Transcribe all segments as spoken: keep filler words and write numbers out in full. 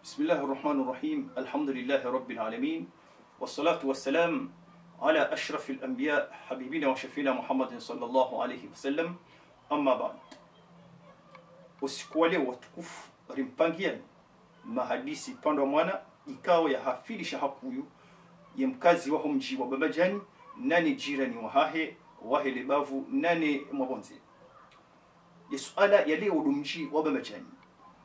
بسم الله الرحمن الرحيم. الحمد لله رب العالمين. والصلاة والسلام على أشرف الأنبياء حبيبنا وشفيعنا محمد صلى الله عليه وسلم. أما بعد. Usiku wa leo watukufu, rimpangiani mahadisi pvandza mwana ikao yahafilisha hakuyu ye mkazi waho mdji wa Bambadjani, nane jirani wahahe, wahe le bavu, nane mwabondze. Ye suala ya leo ndo mdji wa Bambadjani.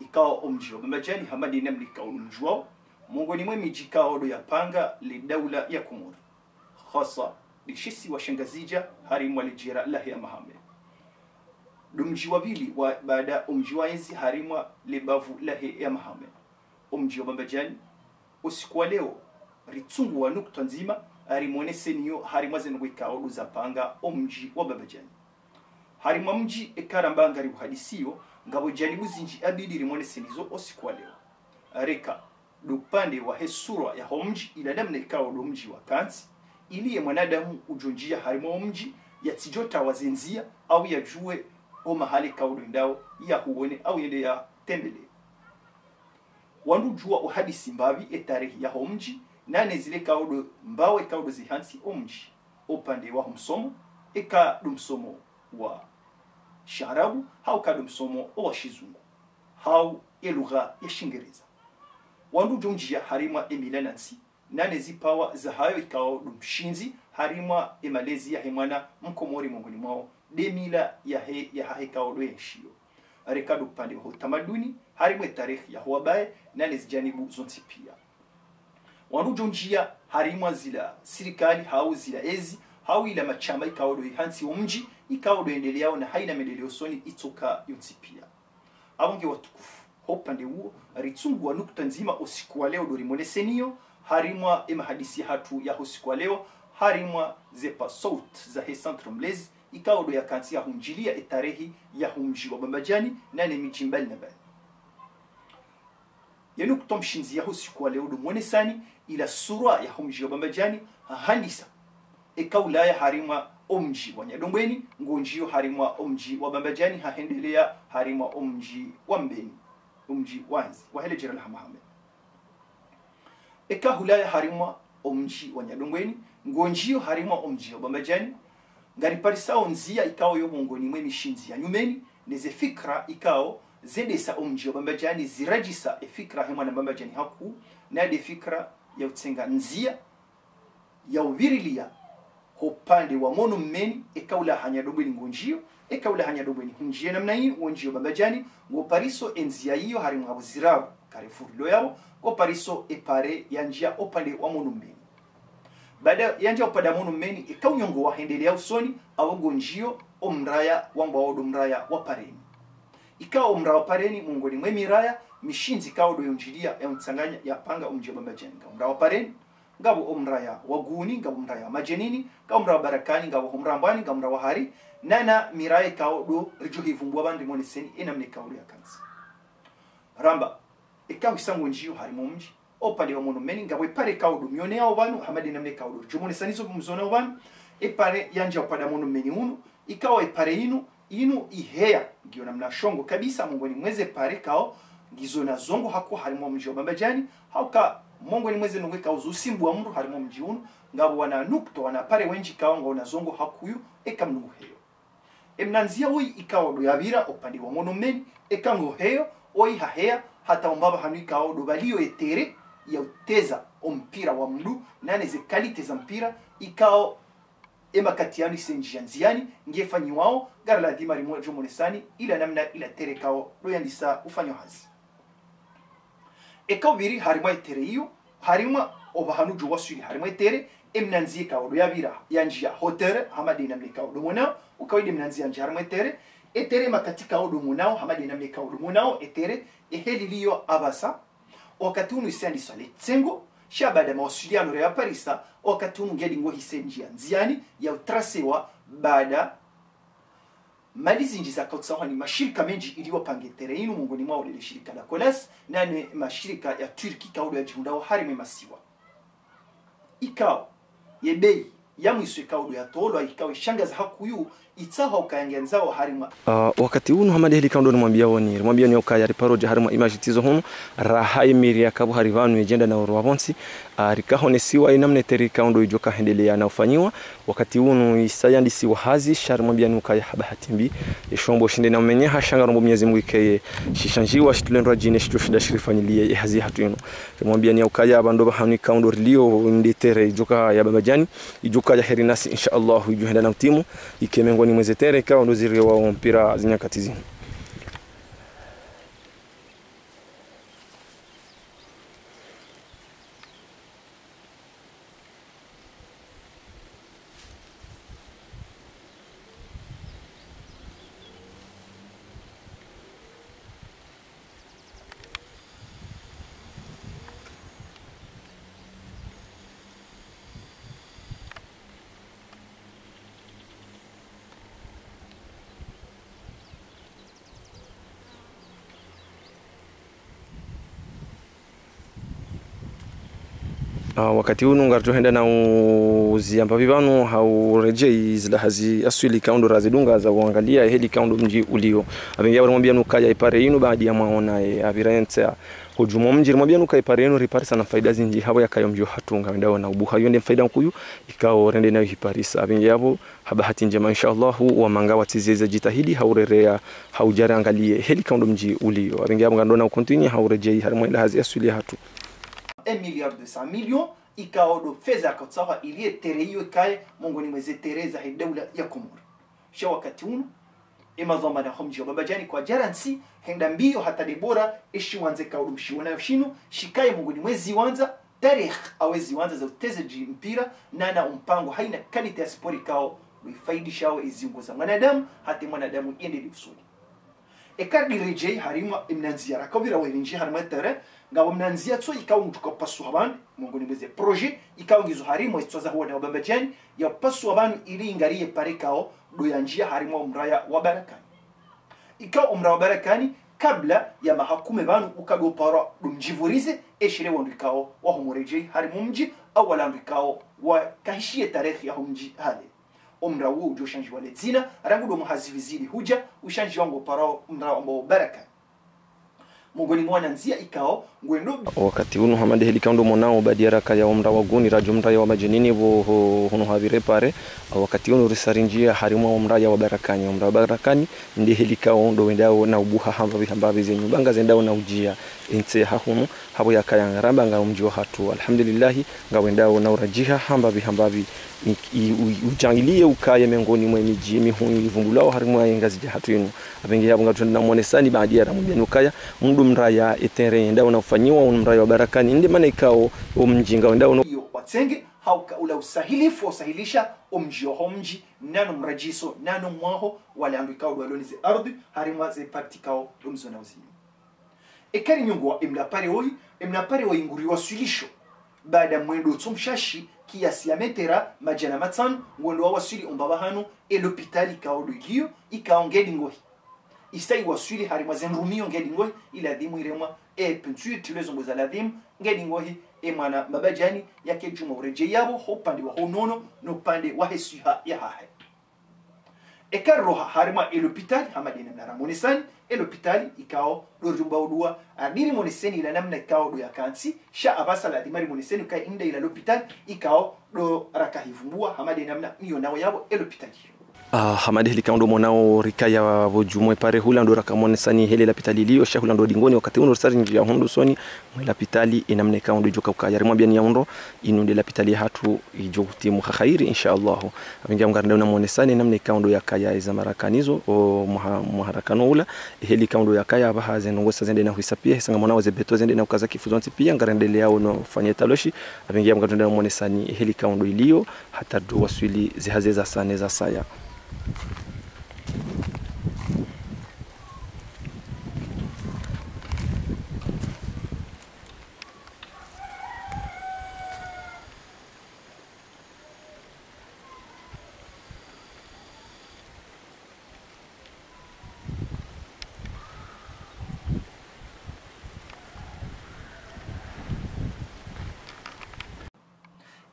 Ikao omdji wa Bambadjani, hama nde namna ikao ndo mdji wao, mongoni mwe midji ikao ndo yapanga le daula ya Komori. Hasa, le shisiwa sha Ngazidja, harimwa le djera lahe ya Hamahame. Ndo mdji wa pvili wa baada omdji wa yezi harimwa le bavu lahe ya Hamahame. Omdji wa Bambadjani, usiku wa leo, ritsunguwa nukta ndzima, rimoneseni yo harimwa ze ndrongoo ikao ndo zapanga omdji wa Bambadjani. Harimwa mdji eka ramba ngari uhadisiyo, ngapvo janibu zinji abidi rimoneseni zo usiku wa leo. Reka, ndo upande wahe sura yaho mdji ila namna ikao ndo mdji wakantsi, ili ye mwanadamu udjo ndjia harimwa omdji, yatsidjo tawa ze ndzia, au yadjuwe omahala ikao ndo yendao, yahuone, au yende yatembele. Wandru udjuwa uhadisi mbapvi etarehi yaho mdji, nane zile ikao ndo mbao ikao ndo zihantsi omdji. Upande waho msomo, eka ndo msomo wa shiarabu, hau ka ndo msomo wa shizungu, hau ye lugha ya shingereza. Wandru udjo ndjia harimwa emila nantsi, nane zipawa zahayo ikao ndo mshindzi, harimwa emalezi yahe mwana mkomori mongoni mwao, nde mila yahe, yahahe ikao ndo yenshiyo. Reka ndo upande waho utamaduni, harimwa etarehi yaho wabaye, nane zijanibu zontsi pia. Wandru udjo ndjia harimwa zila sirikali, hau zila ezi, hau ila mashama ikao ndo ihantsi omdji, ikao ndo yendeleao na haina mendeleo usoni itsoka yontsi pia. Apvo nge watukufu, ho upande uwo, ritsunguwa nukta ndzima usiku wa leo ndo rimoneseni yo, harimwa emahadisi yahatru yaho usiku wa leo, harimwa ze pvasauti zahe Centre Mlezi, ikao ndo yakantsi yahundjilia etarehi yaho mdji wa Bambadjani, nane midji mbali na mbali. Ye nukta mshindzi yaho usiku wa leo ndo monesani, ila sura yaho mdji wa Bambadjani, hahandisa. Eka ulaya harimwa omdji wa Nyadombweni, ngodjio harimwa omdji wa Bambadjani, hahendelea harimwa omdji wa Mbeni, omdji wa yezi, wahe le djera la Hamahame. Eka hulaya harimwa omdji wa Nyadombweni, ngodjio harimwa omdji wa Bambadjani, ngariparisao ndzia ikao yo mongoni mwe mishindzi ya nyumeni, neze fikra ikao zendesa omdji wa Bambadjani, ziradjisa efikra he mwana Bambadjani hakuu, na nde fikra ya utsenga ndzia ya uvirilia ho upande wa mhono mmeni, eka ulaha Nyadombweni ngodjio, eka ulaha Nyadombweni hundjie namna inu, ngodjio Bambadjani, ngopariso endzia iyo harimwa pvo ziraru, carrefour ilo yapvo, ngopariso epare yandjia upande wa mhono mmeni. Baada yandjia upande wa mhono mmeni, eka unyongo wahendelea usoni, apvo ngodjio omraya wambwao ndo mraya wa Pareni. Ikao omraya wa Pareni, mongoni mwe miraya mishindzi ikao ndo yondjilia, ya untsanganya, yapanga omdji wa Bambadjani. Ngapvo omraya wa Pareni, ngapvo omraya wa Guni, ngapvo omraya wa Madjenini, ngapvo omraya wa Barakani, ngapvo omraya wa Mbwani, ngapvo omraya wa Hari, nana miraya ikao ndo ridjo hivumbua pvanu rimoneseni enamna ikao ndo yakantsi. Ramba, eka hwisa ngodjio harimwa omdji, upande wa mhono mmeni, ngapvo epare ikao ndo mioneao pvanu, hama nde namna ikao ndo ridjo monesani zo mzonao pvanu, epare yandjia upande wa mhono mmeni unu, ikao epare inu, inu iheya, ngiyo namna shongo kabisa, mongoni mweze pare ikao ngizo na zongo hakuu harimwa omdji wa Bambadjani, hauka mongoni mweze ndrongoo ikao zusimbua mndru harimwa omdji unu, ngapvo wana nukta, wana pare wendji ikao ngwao na zongo hakuu, eka mndru nguheyo. Emna ndzia oyi ikao ndo yapvira upande wa mhono mmeni, eka ngoheyo, oyi haheya, hata ombapvi hanu ikao ndo pvalio etere ya uteza ompira wa mndru, nane ze qualité za mpira, ikao emakati yanu ise ndjia ndziani, ngefanyiwao, ngari ladhima rimodjo monesani, ila namna ila tere ikao ndo yandisa ufanywa hazi. Eka upviri harimwa etere iyo, harimwa opvahanu djo waswili harimwa etere, emna ndzia ikao ndo yapvira, yandjia ho tere, hama nde namna ikao ndo mwonao, ukawaida emna ndzia yandjia harimwa etere, etere makati ikao ndo mwonao, hama nde namna ikao ndo mwonao, etere, ehe lilio apvasa, wakati unu ise yandiswa le tsengo, sha baada mawasiliano reyaparisa, wakati unu ngedi ngohise ndjia ndziani, ya utrasewa, baada mali zinji zakautsaha ni mashirika mendji ili wapange tere inu, mongoni mwao lile shirika la Colas, nane mashirika ya Turki ikao ndo yadjihundrao harimwa emasiwa. Ikao, ye bei, Ya mwiso ikao ndo yatolwa, ikao ishangaza hakuu, itsaha ukaya ngiyandzao harimwa. Ah, wakati unu hama nde heli ikao ndo nimwambiaoni, rimwambiaoni ukaya riparo dja harimwa image tsizo hunu, raha imiri ya kabu hari pvanu yedjenda na uruwa pvontsi, ah, rikahonesiwa inamna terrain ikao ndo idjoka hendelea na ufanyiwa, wakati unu isa yandisiwa hazi, sha rimwambiani ukaya ha bahati mbi, eshombo shinde na umenyeha, sha ngarombo Mwenyezi Mungu ikeye, shishandjiwa, shitulendwa djine, shitoshinda shirifanyiliye, ehazi hatru inu. Rimwambiani ya ukaya pvanu ndo pvahanu ikao ndo rilio, nde terrain idjoka ya Bambadjani, idjoka ya heri nasi, insha Allah, idjo henda na utimu, ike mengoni mweze terrain ikao ndo ziriwao mpira zinyakati zinu. Ah, wakati unu ngaridjo henda na uziamba pvi pvanu, ha uredjei zila hazi aswili ikao ndo razidunga za uangalia heli ikao ndo mdji ulio. Apvenge apvo rimwambiani ukaya ipare inu baadi ya mwaona, eh, apvira yentsi ya hudjumu mdji, rimwambiani ukaya ipare inu riparisa na faida zindji, hapvo yakaya omdji wahatru ngawendao na ubuha. Iyo nde faida nkuu ikao rende nayo hiparisa. Apvenge apvo ha bahati ndjema, insha Allahu, wamanga watsize ze djitihadi, ha urerea, ha udja riangalie heli ikao ndo mdji ulio. Apvenge apvo ngarendo na ucontinuer, ha uredjei harimwa ila hazi aswili yahatru. Un milliard deux cents millions, ikao ndo fedha yakotsaha ili ye terrain iyo ikaye mengoni mweze terrain zahe daula ya Komori. Sha wakati unu, emadhwamana ho mdji wa Bambadjani kwadjarantsi, henda mbio hata ndebora, eshiwandza ikao ndo mshiwonayo shinu, shikaye mengoni mwezi wandza, tarehi, awe ziwandza za utezedji mpira, nana umpango haina qualité ya sport ikao ndo ifaidishao eziungo za mwanadamu, hata mwanadamu yende liusuli. Eka riredjei harimwa emnandzia rakopvira werinji harimwa terrain, ngapvo mnandzia tso ikao mndru kapvasuha pvanu, mengoni mweze projet, ikao ngizo harimwa ezitswa za huwana wa Bambadjani, ya upvasuha pvanu ili ingariye pare ikao ndo yandjia harimwa omraya wa Barakani. Ikao omraya wa Barakani, kabla ya maha kume pvanu uka ndo uparwa ndo mdji pvurize, eshere wandru ikao waho muredjei harimwa omdji, au wala wandru ikao wakahishiye tarehi yaho mdji hale. Omraya uwo udjo shandjiwa le dzina, rangu ndo mwaha zihwi zili hudja, ushandjiwa ngo uparwa omraya wambwao Barakani. Mengoni mwa wanandzia ikao ngwendo. Wakati unu hama nde heli ikao ndo monao baadi ya rakaya omraya wa Guni radjo mraya wa Madjenini pvo ho-, hunu hapvire pare. Wakati unu risa rindjia harimwa omraya wa Barakani. Omraya wa Barakani nde heli ikao ndo wendao na ubuha hambapvi hambapvi, ze nyumba ngazendao na udjia entsi ya hahunu. Hapvo yakaya ngaramba nga omdji wahatru, alhamdulillahi, ngawendao na uradjiha hambapvi hambapvi. I-, i-, u-, udjangiliye ukaye mengoni mwe midji mihuu ivumbulwao harimwa ye Ngazidja yahatru inu. Apvenge apvo ngaridjo henda na mwonesani baadi ya ramwambiani ukaya, mndru mraya e terrain yendao na ufanyiwa, unu mraya wa Barakani, nde mana ikao omdji ngawendao no. Iyo watsenge, ha uka ula usahilifu, usahilisha omdji waho mdji, nano mradjiso, nano mwaho, wale wandru ikao ndo waloni ze ardhwi, harimwa ze parti ikao ndo mzona uzinyu. Eka rinyongoa emna pare woyi, emna pare woyi nguriwaswilisho. Baada mwendo tso mshashi, kiasi ya metera madjana matsanu, ngwendo wawaswili omba pvahanu, e lopitali ikao ndo ilio, ikao ngedi ngohi. Isa iwaswili harimwa ze nrumio ngedi ngohi, iladhimu iremwa, e peinture, tilo ezombo za ladhimu, ngedi ngohi, e mwana Mbabadjani, yake djuma uredjei yapvo, ho upande waho unono, no upande wahe swiha yahahe. Eka riroha harimwa e lopitali, hama nde namna ramwonesani, e lopitali ikao ndo ridjo mba udua, ah, nde rimwoneseni ila namna ikao ndo yakantsi, sha apvasa ladhima rimwoneseni ukaya nde ila lopitali ikao ndo rakahivumbua, hama nde namna mionao yapvo e lopitali. Ah, hama nde heli ikao ndo monao rikaya pvo djumwa e pare hula ndo rakamwonesani heli lapitali ilio, sha hula ndo dingoni wakati unu risa rindjia hundru usoni mwe lapitali, e namna ikao ndo idjoka ukaya. Rimwambiani ya undro, inu nde lapitali yahatru idjo utimu ha kheri, insha Allahu. Apvenge apvo ngarendao na mwonesani namna ikao ndo yakaya eza marakani zo, o mwaha-, mwaha rakano ula, e heli ikao ndo yakaya apvaha ze ndrongoo sa zende na hwisa pia, hisa ngamonao ze beto zende na ukaza kifu zontsi pia, ngarendeleao no ufanya taloshi, apvenge apvo ngarendao na mwonesani e heli ikao ndo ilio, hata ndo waswili ze hazi za sane za saya.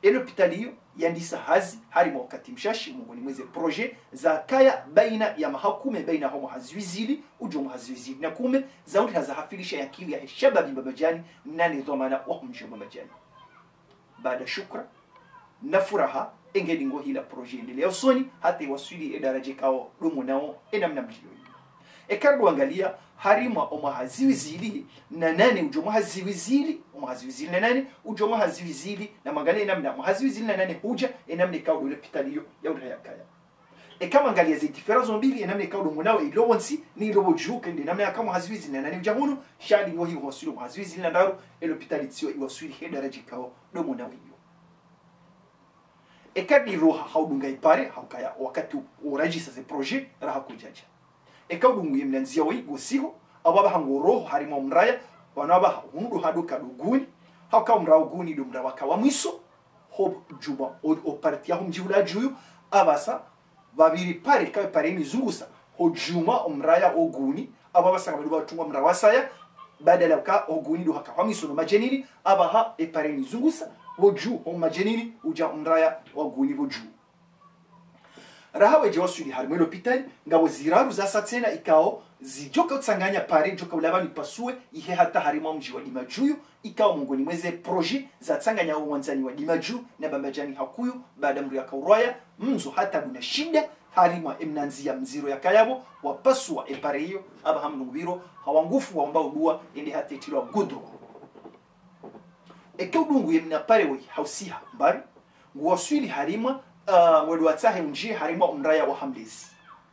Ye lopitali iyo yandisa hazi harimwa wakati mshashi, mongoni mweze projet zakaya baina ya maha kume, baina ho mwaha zihwi zili udjo mwaha zihwi zili na kume, zaundriha zahafilisha ye akili yahe shababi Bambadjani, nane dhwamana waho mdji wa Bambadjani. Baada shukra na furaha, engedi ngohila projet yendelea usoni, hata iwaswili ye daraja ikao ndo mwonao ye namna mlio. Eka ridjo angalia harimwa omwaha zihwi zili na nane udjo mwaha zihwi zili, omwaha zihwi zili na nane udjo mwaha zihwi zili, namwangalie ye namna mwaha zihwi zili na nane hudja, ye namna ikao ndo lopitali iyo yaundriha yakaya. Eka mwangalia ze différence zo mbili, ye namna ikao ndo mwonao ilo pvontsi, ni ilo pvo dju, kende namna yaka mwaha zihwi zili na nane udja hunu, sha ndo ngohi iwaswili mwaha zihwi zili na ndraru, ye lopitali tsi iyo iwaswili he daraja ikao ndo mwonao iyo. Eka ridjo roha ha udunga ye pare, ha ukaya wakati wo radjisa ze projet raha kudjadja. Eka udungu ye mna ndzia woyi ngosiho, apvo apvaha ngoroho harimwa omraya, pvanu apvaha hunu ndo hado ka ndo Guni, ha uka omraya wo Guni ndo mraya waka wa mwiso ho djumwa o, o partie yaho mdji ula dju uyo, apvasa pvapviri pare, kawe pare ini zungusa ho djumwa omraya wo Guni, apvo apvasa ngapvo ndo pvatungwa mraya wa saya, badala uka ho Guni ndo haka wa mwiso no Madjenini, apvaha ye pare ini zungusa pvo dju ho Madjenini udja omraya wa Guni pvo dju. Raha wedja waswili harimwa ye lopitali, ngapvo ziraru zasa tsena ikao zidjoka utsanganya pare, djoka ulapvani pasue, ihe hata harimwa mdji wa Dimadju uyo, ikao mongoni mweze projet zatsanganya wo wandzani wa Dimadju na Bambadjani hakuu, baada mdru yaka urwaya mndzo hata duna shida, harimwa ye mna ndzia mdziro yakaya pvo, wapasua ye pare iyo, apvaha mdru ngupviro, hawa nguvu waomba udua, yende hata yitilwa goudron. Eka udungu ye mna pare woyi ha usiha mbali, nguwaswili harimwa, ah, ngwendo watsahe undjie harimwa omraya wa Hamlezi.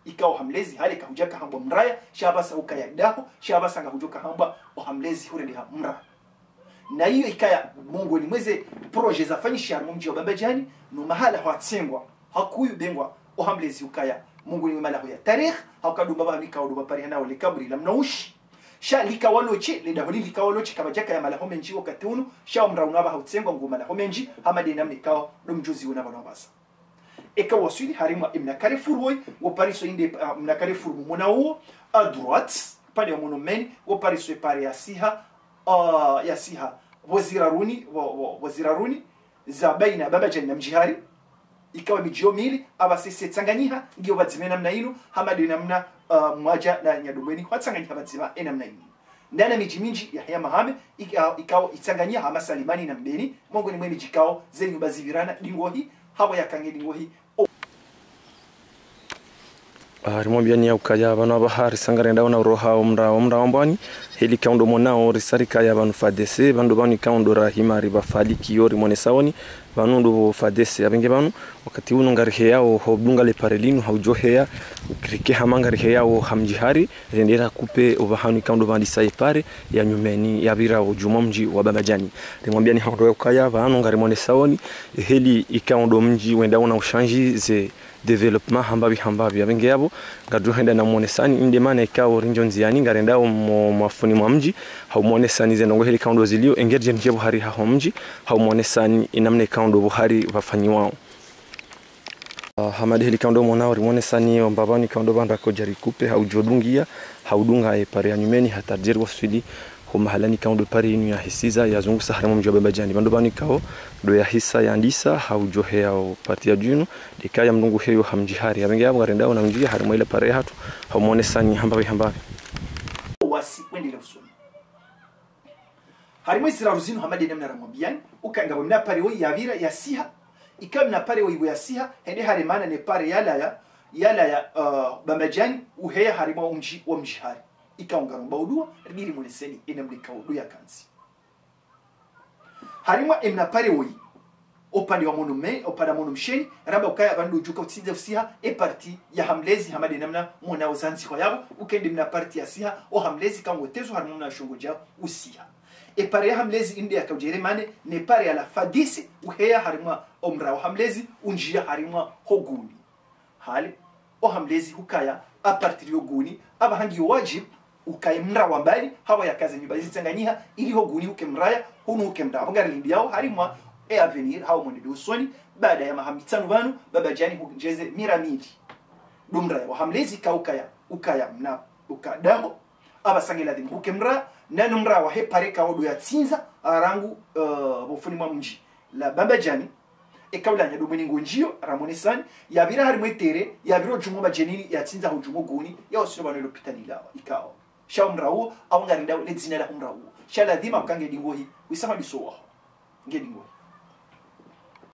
Ikao Hamlezi hale kahudja kahambwa mraya, sha apvasa ukaya daho, sha apvasa ngahudjo kahambwa o Hamlezi hurendeha mraya. Na iyo ikaya mongoni mweze projet zafanyishiha harimwa mdji wa Bambadjani, no mahala hwatsengwa, hakuu bengwa o Hamlezi ukaya mongoni mwe malaho ya tarehi, ha uka ndo mbapvi ikao ndo pvapvarihanao le kaburi la Mnaushi. Sha lika waloche, le daho lili lika waloche, kapvadjakaya malaho mendji wakati unu, sha omraya unu apvaha utsengwa ngo malaho mendji, hama nde namna ikao ndo mdjuzi wuna pvanu apvasa. Eka waswili harimwa ye mna carrefour woyi, ngo pariso inde, ah, mna carrefour mumwonao uwo, à droite, pande ya mhono mmeni, ngo pariso ye pare yasiha, ah, yasiha pvo ziraruni, pvo, pvo, pvo ziraruni, za baina Bambadjani na Mdjihari, ikao midji yo mili, apvasa yitsanganyiha, ngiyo pvadzima ye namna inu, hama nde namna, ah, Mwadja na Nyadombweni, hwatsanganyiha pvadzima ye namna inu. Ndana midji mindji ya, ya Hamahame, ika-, ikao yitsanganyiha hama Salimani na Mbeni, mongoni mwe midji ikao ze nyumba zipvirana, ndingohi, hapvo yaka nge ndingohi, Ah, rimwambiani ya ukaya pvanu apvaha risa ngarendao na uroha omraya, omraya wa Mbwani, heli ikao ndo mwonao risa rikaya pvanu FADC, pvandru pvanu ikao ndo rahima ripvafaliki yo rimwonesaoni, pvanu ndo pvo FADC, apvenge pvanu, wakati unu ngariheyao ho dunga le pare linu, ha udjo heya, rike hama ngariheyao ha Mdjihari, rende rakupe opvahanu ikao ndo pvandisa ye pare ya nyumeni yapvirao djumwa mdji wa Bambadjani. Rimwambiani ha ndo ya ukaya pvanu ngarimwonesaoni, heli ikao ndo mdji wendao na ushandji ze développement hambapvi hambapvi. Apvenge yapvo, ngaridjo henda na mwonesani, inde mana ikao rindjo ndziani, ngarendao mo, mwafuni mwa mdji, ha umwonesani ze ndrongoo heli ikao ndo zilio, engeri dje ndje pvo hari haho mdji, ha umwonesani ye namna ikao ndo pvo hari pvafanyiwao. Ah, hama nde heli ikao ndo mwonao rimwonesani, omba pvanu ikao ndo pvandru kodja rikupe, ha udjo dungia, ha udunga ye pare ya nyumeni, hata ridje riwaswili, ho mahalani ikao ndo pare inu yahisiza, yazungusa harimwa mdji wa Bambadjani. Pvandru pvanu ikao ndo yahisa yandisa, ha udjo heya o partie ya dju inu, nde ikaya mdru nguheyo ha Mdjihari. Apvenge yapvo ngarendao na undjia harimwa yila pare yahatru, ha umwonesani hambapvi hambapvi. Wasi, wendelee usoni. Harimwa ziraru zinu hama nde namna ramwambiani, uka ngapvo mna pare woyi yapvira yasiha, ika mna pare woyi pvo yasiha, hende haremana ne pare yalaya, yalaya, ah, Bambadjani, uheya harimwa omdji wa Mdjihari. Ikao ngaromba udua, ridiri mwoneseni ye namna ikao ndo yakantsi. Harimwa ye mna pare woyi, opande wa mhono mme-, opande wa mhono msheni, ramba ukaya pvandru djuka utsindza usiha, ye partie ya Hamlezi hama nde namna mwonao zandzihwa yapvo, uka nde mna partie yasiha, o Hamlezi ikao ngotezo harimwa mna shongo dja usiha. Ye pare ya Hamlezi inde yaka udjeremane, ne pare ya la FADC, uheya harimwa omraya wa Hamlezi, undjia harimwa ho Guni. Hale, o Hamlezi hukaya, à partir yo Guni, apvaha ngiyo wadjibu, ukaye mraya wa mbali, hapvo yaka ze nyumba zitsanganyiha, ili ho Guni huke mraya, hunu huke mraya. Apvo ngarilindiao, harimwa ye avenir, hau mwendeleyo usoni, baada ya maha mitsanu pvanu, Bambadjani hudjeze mira mili. Ndo mraya wa Hamlezi ikao ukaya, ukaya mna, uka daho, apvasa nge ladhimu huke mraya, nano mraya wahe pare ikao ndo yatsindza, rangu, eh, pvofuni mwa mdji la Bambadjani, Eka ula nya ndo mwenye ngodjiyo, ramonesani, yapvira harimwa ye terrain, yapvira odjumwa madjenini, yatsindza hodjumwa guni, yawaswili pvanu ye lopitali lawa, ikao. Sha umrauo, au ngarindao, le dzina la umrauo. Sha ladhima uka nge dingohi, wisa madiso waho. Nge dingohi.